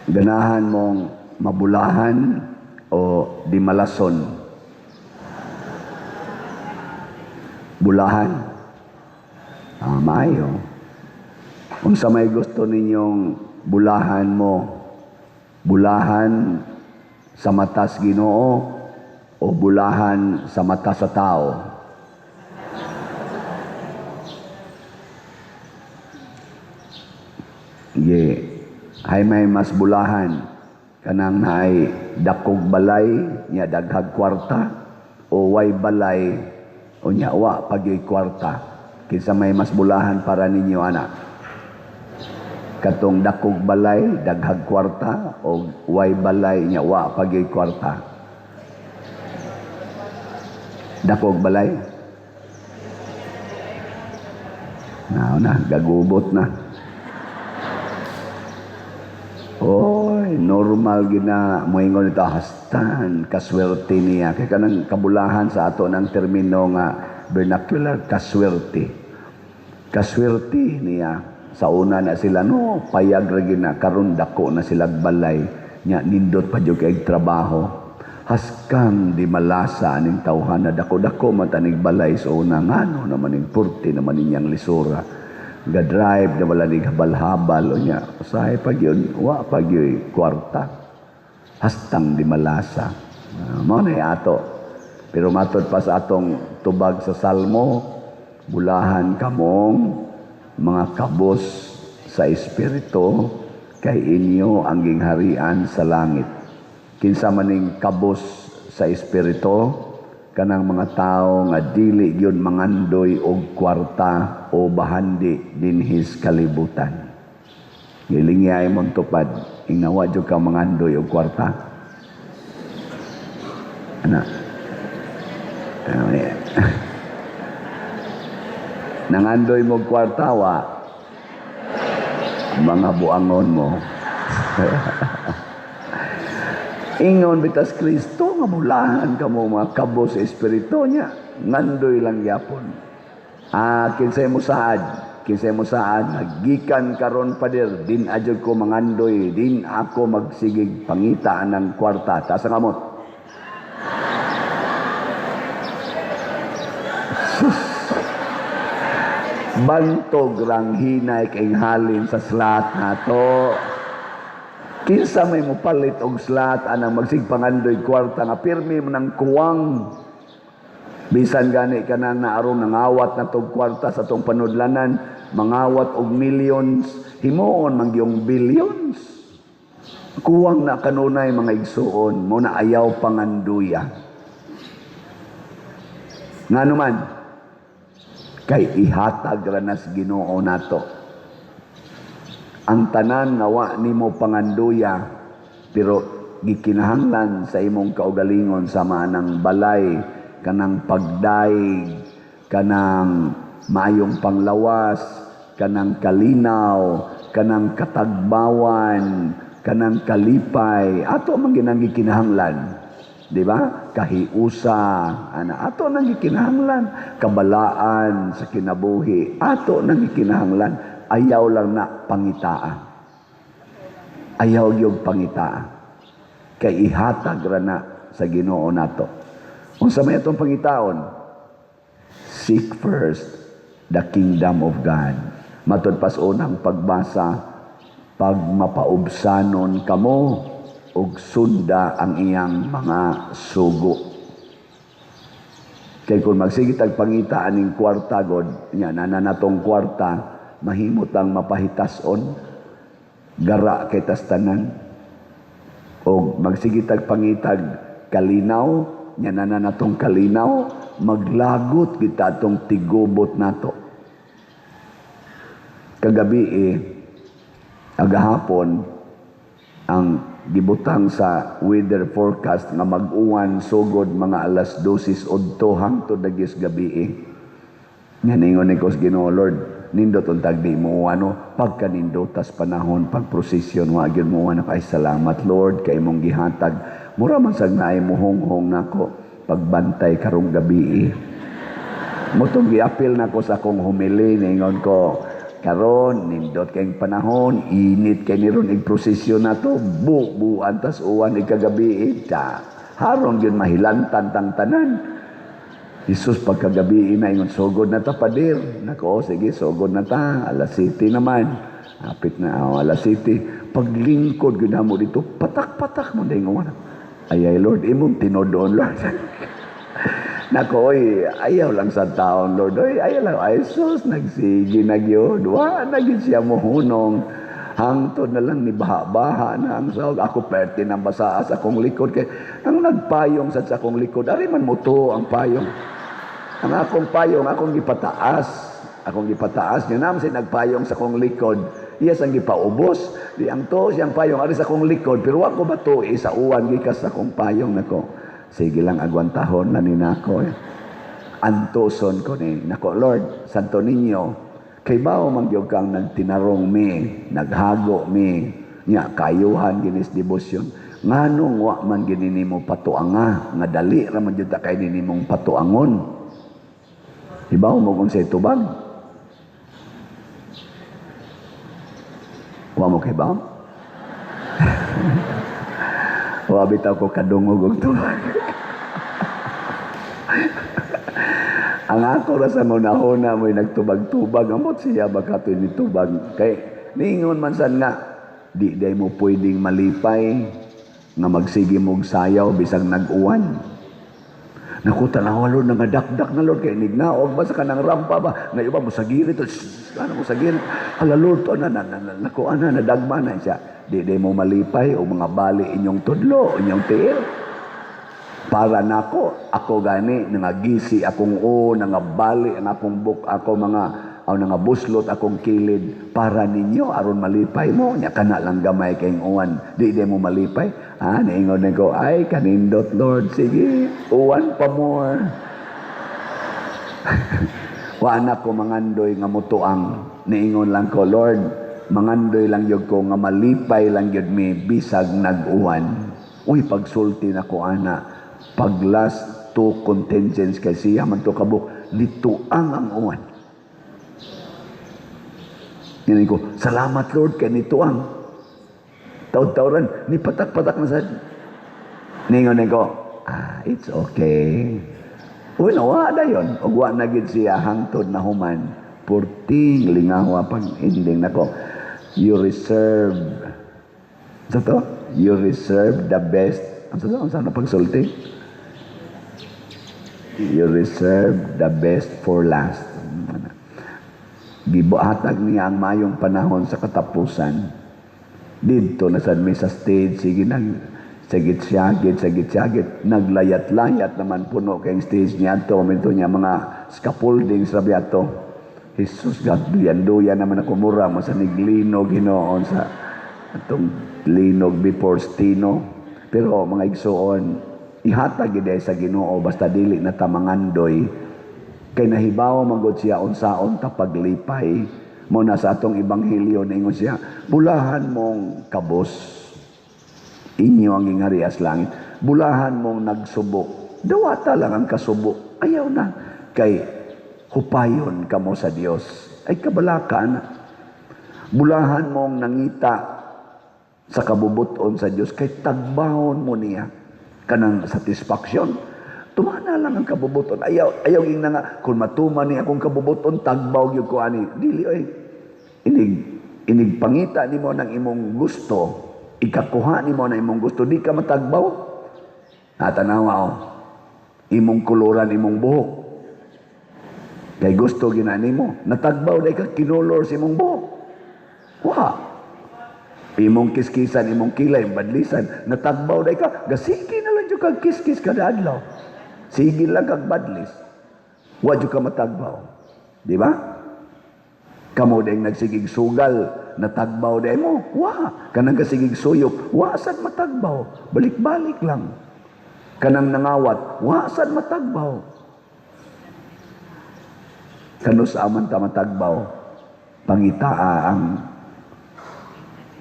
Ganahan mong mabulahan o di malason? Bulahan? Ah, maayo. Unsa may gusto ninyong bulahan mo? Bulahan sa matas Ginoo o bulahan sa mata sa tao? Ye, hay may mas bulahan kanang naay dakog balay nya daghag kwarta o way balay o nya wa pagyoy kwarta? Kinsa may mas bulahan para ninyo ana? Katong dakog balay daghag kwarta o way balay nya wa pagyoy kwarta? Dakog balay? Na, na gagubot na. Oy, normal gina moingon ito hastan kaswerte niya kay kanang kabulahan sa ato ng termino nga vernacular, kaswerte. Kaswerte niya sa una na sila no payag ra gina, karon dako na sila balay nya nindot pa jud kay trabaho. Haskang di malasa aning tawhana, dako-dako man tanig balay sa una, ngano naman ning purti naman ninyang lisura. Ga-drive na wala ning habal-habal o nya usahay pag yun, wa pag yun kwarta. Hastang di malasa. Mao na ato. Pero matod pa sa atong tubag sa Salmo, bulahan kamong mga kabos sa espiritu kay inyo ang gingharian sa langit. Kinsa maning kabos sa espiritu? Kanang mga tao nga dili gyud mangandoy og kwarta o bahandi dinhis kalibutan. Gilingyay mong tupad, ingnawa jud ka mangandoy og kwarta. Ana. Nangandoy mo kwarta wa mga buangon mo. Ingon bitas Kristo nga bulahan kamo mga kabos sa espiritu niya, ngandoy lang gyapon. Ah, kinsay mo saad? Kinsay mo saad? Gikan karon pader, din ajud ko mangandoy, din ako magsigig pangita ng kwarta. Taas ang kamot. Sus. Bantog rang hinay kay halin sa slat nato. Kinsa may mopalit og slat anang magsigpangandoy kwarta nga pirmi mo ng kuwang. Bisan gani ka nang naarong nangawat na tog kwarta sa tong panudlanan, mangawat og millions, himuon man gyung billions. Kuwang na kanunay mga igsuon, mo na ayaw panganduya. Ngano man, kay ihatag ra nas Ginoo nato. Ang tanan nga wa nimo panganduya pero gikinahanglan sa imong kaugalingon sama ng balay, kanang pagdaig, kanang maayong panglawas, kanang kalinaw, kanang katagbawan, kanang kalipay, ato man ginang gikinahanglan, di ba? Kahiusa, ana ato nang gikinahanglan, kabalaan sa kinabuhi, ato nang gikinahanglan. Ayaw lang na pangitaa. Ayaw yung pangitaa. Kay ihatag ra na sa Ginoo nato. Unsa may atong pangitaon? Seek first the kingdom of God. Matod pas unang pagbasa, pag mapaubsanon kamo og sunda ang iyang mga sugo. Kay kung magsige tag pangita aning kwarta god, nya nana natong kwarta, mahimot ang mapahitason, gara kay tas tanan. O magsigitag pangitag kalinaw, nya nana natong kalinaw, maglagot kita atong tigubot nato. Kagabi agahapon, ang gibutang sa weather forecast nga mag-uwan sugod mga alas 12:02 hangtod dagis gabi. Nga ningon ni Kos Ginoo, Lord, nindot untag di mo ano, pagka nindotas panahon pag prosesyon wa gyud mo ano, kay salamat Lord kay imong gihatag. Mura man sag naay muhonghong nako pagbantay karong gabi. Motong giapil nako sa akong humili, ningon ko, Karon nindot kayong panahon, init kay ni ron ig prosesyon nato, bubuan tas uwan ikagabi ta. Haron gyud mahilantan tang tanan. Jesus, pagkagabi na, ingon, "Sugod na ta, pader." Nako, sige, sugod na ta. Alas 7 naman. Hapit na, oh, alas 7. Paglingkod gyud mo dito, patak-patak mo dahil nga. Ay, ay, Lord, imong tinodon, Lord. Nako, oy, ayaw lang sa taon, Lord. Oy, ayaw lang. Ay, sus, nagsige na gyud. Wa na gyud siya mohunong. Hangtod na lang ni baha-baha na ang sahog. Ako perte ng basaa sa akong likod. Kay, ang nagpayong sa akong likod, ari man mo to ang payong. Ang akong payong, akong gipataas. Akong gipataas. Nga naman siya nagpayong sa akong likod. Iyas ang gipaubos. Di ang to siyang payong ari sa akong likod. Pero wa ko ba to sa uwan gikas sa akong payong nako. Sige lang, agwantahon na ni nako. Eh. Antuson ko ni. Nako, Lord, Santo Niño, kay bao man gyud kang nagtinarong mi, naghago mi, nya kayuhan ginis debosyon. Nganong wa man gini nimo patuanga, nga dali ra man jud ta kay nimong patuangon? Hibaw mo kung sa tubag. Wa mo kay ba? Wa bitaw ko kadungog og tubag. Ang ako ra sa munahuna mo'y nagtubag-tubag. Amot siya baka ito ni tubag. Kay niingon man san nga, di day mo pwedeng malipay nga magsige mong sayaw bisag nag-uwan. Naku, tanawa, Lord, nangadakdak na, Lord, kay nignaog ba sa kanang rampa ba? Ngayon ba, musagirit, ano musagirit? Hala, Lord, to, na, na, na, na, naku, ana, nadagma na siya. Di day mo malipay o mga bali inyong tudlo, inyong tiil. Para nako, ako gani, nangagisi akong o, nangabali ang akong buk, ako mga, o nangabuslot akong kilid, para ninyo, aron malipay mo, nya kana lang gamay kayong uwan, di di mo malipay. Ah, niingon na ko, ay, kanindot, Lord, sige, uwan pa more. Wa na ko mangandoy nga mutuang, niingon lang ko, Lord, mangandoy lang yun ko, nga malipay lang yun mi, bisag nag-uwan. Uy, pagsulti na ko, ana, pag last two contingents kay siya man to kabuk, nituang ang uwan. Ngayon ko, salamat, Lord, kay nituang. Taod-taoran, ni patak-patak na sa. Ningon ko, ah, it's okay. Uy, nawa na yun. Ug wa na gid siya hangtod na human. Purting lingawa pag ending nako. You reserve. Sa to? You reserve the best. Ang sa to? Ang sa pagsulti? You reserve the best for last. Gibuhatag niya ang mayong panahon sa katapusan. Dito na sad mi sa stage, sige nag sagit-sagit, sagit-sagit, naglayat-layat naman puno kayong stage niya to, minto niya mga scaffolding sa biyato. Jesus, God, duyan-duyan naman ako mura mo sa niglinog hinoon sa atong linog before stino. Pero mga igsuon, ihatag gid sa Ginoo basta dili na tamangandoy kay nahibaw man gud siya unsaon ta paglipay. Mo na sa atong ebanghelyo ningon siya, bulahan mong kabos inyo ang gingharias langit, bulahan mong nagsubo, dawata lang ang kasubo, ayaw na kay hupayon kamo sa Dios, ay kabalaka na. Bulahan mong nangita sa kabubuton sa Dios kay tagbahon mo niya kanang satisfaction. Tumana lang ang kabubuton. Ayaw, ayaw ging na nga, kung matuman ni akong kabubuton, tagbaw gyud ko ani. Dili oy. Inig, inig pangita nimo ng imong gusto, ikakuha nimo ng imong gusto, di ka matagbaw. Natanawa oh. Imong kuluran imong buhok. Kay gusto gina nimo, natagbaw day ka kinolor sa imong buhok. Wa. Imong kiskisan, imong kilay, badlisan, natagbaw day ka, gasigi na lang jud kag kiskis kada adlaw. Sige lang kag badlis. Wa jud ka matagbaw. Di ba? Kamo dayng nagsigig sugal, natagbaw day mo. Wa. Kanang kasigig suyop, wa sad matagbaw. Balik-balik lang. Kanang nangawat, wa sad matagbaw. Kanus aman ta matagbaw, pangitaa ang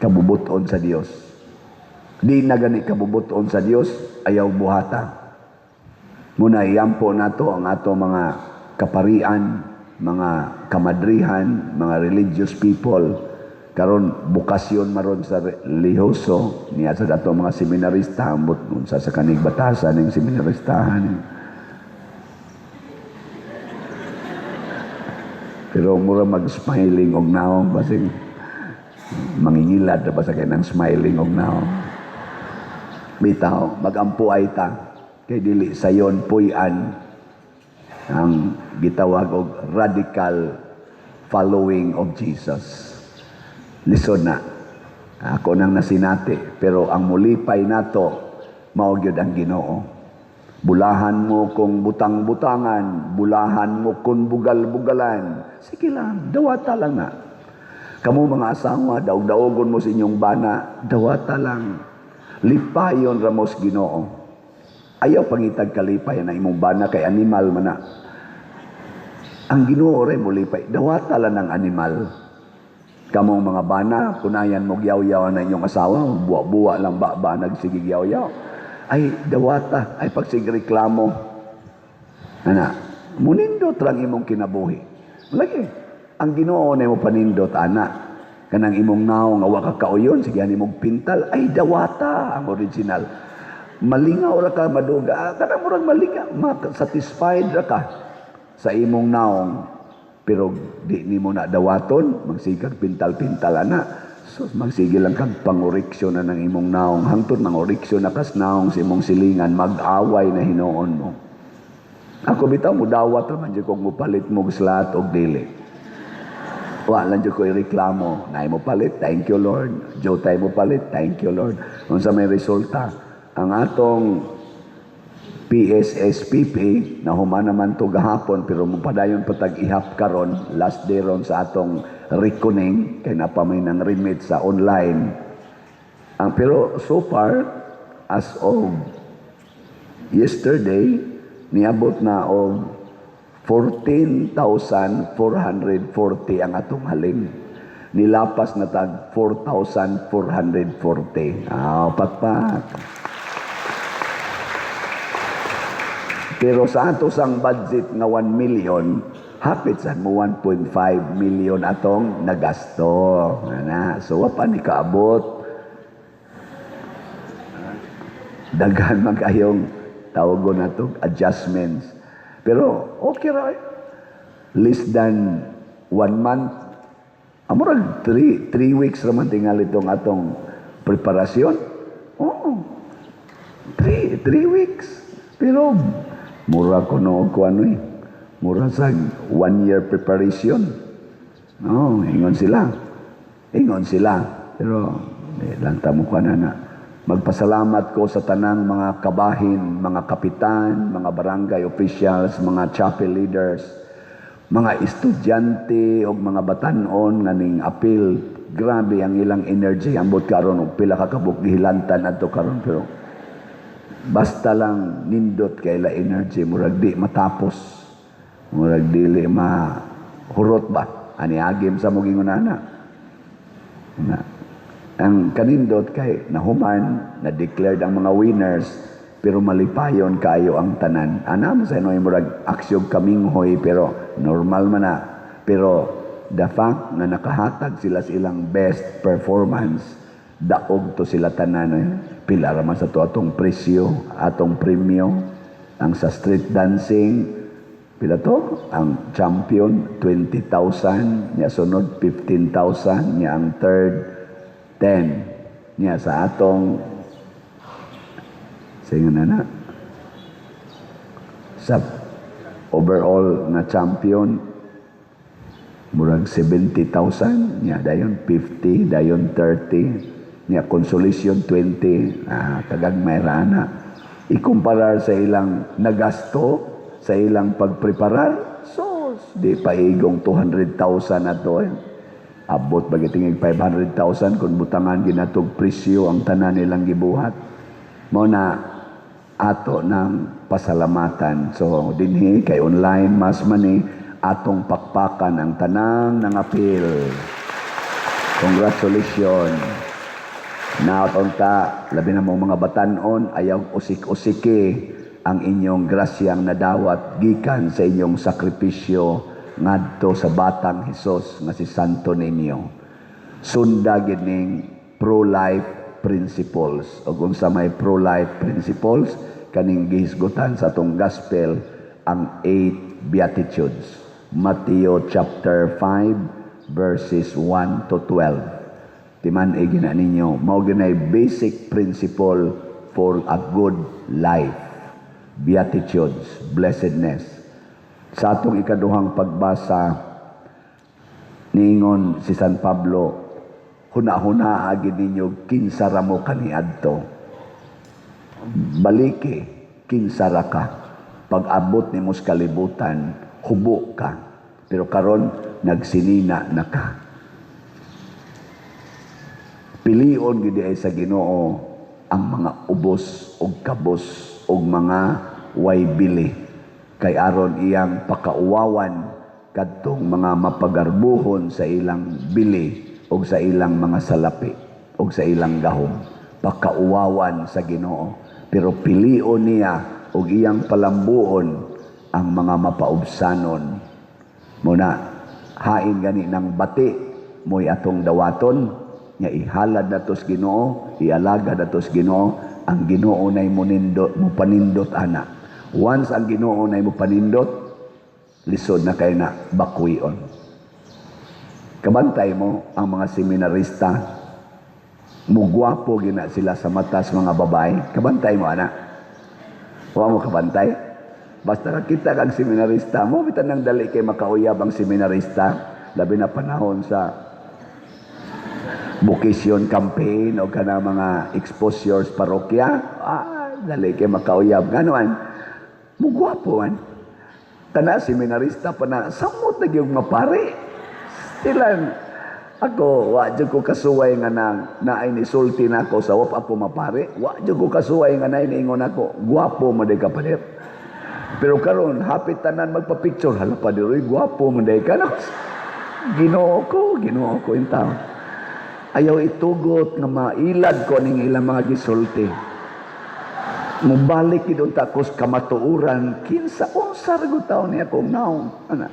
kabubuton sa Dios. Di na gani kabubuton sa Dios, ayaw buhata. Muna iyampo nato ang ato mga kaparian, Mga kamadrihan, mga religious people, karon bukasyon maron sa relihiyoso niya sa dato mga seminarista, ambot unsa sa kanig batasan ning seminaristahan. Pero mura mag-smiling og naong, basing mangingilad na ba sa kanang smiling og naong. Bitaw, magampo ay ta kay dili sayon puy-an ang gitawag og radical following of Jesus. Lisod na. Ako nang nasinati, pero ang mulipay nato mao gyud ang Ginoo. Bulahan mo kung butang-butangan, bulahan mo kung bugal-bugalan. Sige lang, dawata lang na. Kamo mga asawa, daog-daogon mo sa inyong bana, dawata lang. Lipayon ramos Ginoo. Ayaw pangitag kalipay na imong bana kay animal man na. Ang Ginoo re mo lipay, dawata lang ang animal. Kamong mga bana, kunayan mo gyaw-yaw na inyong asawa, buwa-buwa lang ba nagsigig yaw-yaw. Ay, dawata, ay pagsigreklamo. Ana, munindot lang imong kinabuhi. Lagi, ang Ginoo na mo panindot, ana. Kanang imong naong nga wa ka kauyon, sige imong pintal, ay dawata ang original. Malingaw ra ka maduga, kanang murag malingaw, satisfied ra ka sa imong naong. Pero di nimo na dawaton, magsigag pintal-pintal ana. So magsige lang kag pangoriksyon na ng imong naong, hangtod mangoriksyon na kas naong sa imong silingan, mag-away na hinuon mo. Ako bitaw mudawat ra man jud kog mopalit mo slat og dili. Wa lang jud ko ireklamo, naay mo palit, thank you Lord. Jotay mo palit, thank you Lord. Unsa may resulta? Ang atong PSSPP na human naman to gahapon, pero mupadayon patag ihap karon, last day ron sa atong reckoning kay napamay ng remit sa online. Ang pero so far as of yesterday niabot na og 14,440 ang atong halin. Nilapas na tag 4,440. Ah, pakpak. Pero sa ato sang budget nga 1 million, hapit sad mo 1.5 million atong nagasto. Ana, so wa pa ni kaabot. Daghan man kayong tawagon nato adjustments. Pero okay ra. Less than 1 month. Amurag 3 weeks ra man tingali itong atong preparasyon. Oo. 3 weeks. Pero mura ko no ko ano eh. Mura sa 1 year preparation. No, ingon sila. Ingon sila. Pero lanta mo ka na. Magpasalamat ko sa tanang mga kabahin, mga kapitan, mga barangay officials, mga chapel leaders, mga estudyante o mga batanon nga ning apil. Grabe ang ilang energy. Ambot karon og pila ka kabuk gihilantan adto karon, pero basta lang nindot kay ila energy, murag di matapos, murag dili mahurot ba ani agim sa mugingon ana. Na ang kanindot kay nahuman, na declared ang mga winners, pero malipayon kayo ang tanan. Ana mo sa inoy murag aksyon kaminghoy, pero normal man na. Pero the fact na nakahatag sila sa ilang best performance, daog to sila tanan. Eh. Pila ra man sa to atong presyo, atong premyo. Ang sa street dancing, pila to? Ang champion, 20,000. Niya sunod, 15,000. Niya ang third, 10. Niya sa atong, sige na na, sa overall na champion, murag 70,000. Niya dayon 50, dayon 30. Niya consolation 20, kagagmay ra na. Ikumparar sa ilang nagasto, sa ilang pagpreparar, so di paigong 200,000 na to. Eh. Abot ba gitingig 500,000 kung butangan ginatog presyo ang tanan nilang gibuhat. Mao na ato ng pasalamatan. So dinhi kay online mass money, atong pakpakan ang tanang nangapil. Congratulations. Naunta, labi na mong mga batanon, ayaw usik-usiki ang inyong grasyang nadawat gikan sa inyong sakripisyo ngadto sa Batang Hesus nga si Santo Niño. Sunda gid ning pro-life principles. O kung sa may pro-life principles, kaning gihisgutan sa atong gospel, ang eight Beatitudes. Matthew chapter 5 verses 1 to 12. Timan-i gina ninyo, mao ginay basic principle for a good life. Beatitudes, blessedness. Sa atong ikaduhang pagbasa, niingon si San Pablo, "Huna-huna gid ninyo kinsa ra mo kaniadto." Baliki, kinsa ra ka. Pag-abot nimo sa kalibutan, hubo ka. Pero karon nagsinina na ka. Pilion gid ay sa Ginoo ang mga ubos og kabos og mga way bili kay aron iyang pakauwawan kadtong mga mapagarbuhon sa ilang bili og sa ilang mga salapi og sa ilang gahom. Pakauwawan sa Ginoo, pero pilion niya og iyang palambuon ang mga mapaubsanon. Muna hain gani ng bati mo'y atong dawaton nga ihalad nato sa Ginoo, ialagad nato sa Ginoo. Ang Ginoo nay munindot, mo panindot ana. Once ang Ginoo nay mo panindot, lisod na kay na bakwion. Kabantay mo ang mga seminarista, mugwapo gina sila sa matas mga babae. Kabantay mo ana. Wa mo kabantay? Basta kakita kag seminarista mo, bitan nang dali kay makauyab ang seminarista, labi na panahon sa vocation campaign o kana mga exposures parokya, dali kay makauyab. Ngano man, mugwapo man. Kana seminarista pa na, samot na gyud mapare. Sila, ako, wa jud ko kasuway nga na naay nisulti na ako sa wap ako mapare. Wa jud ko kasuway nga naay niingon ako, "Gwapo mo day ka, pader." Pero karon hapit tanan magpa-picture, "Hala, pader, oy, gwapo mo day ka." Ginoo ko, Ginoo ko in taon. Ayaw itugot nga mailad ko ning ilang mga gisulti. Mubalik gid unta ko sa kamatuoran, kinsa unsa ra gud taon niya akong naong. Ana.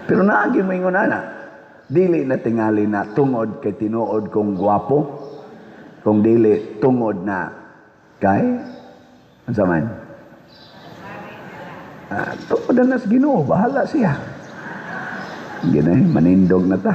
Pero naagi mo ingon ana. Dili na tingali na tungod kay tinuod kong gwapo. Kung dili tungod na kay unsa man? Tungod na sa Ginoo, bahala siya. Ginay, manindog na ta.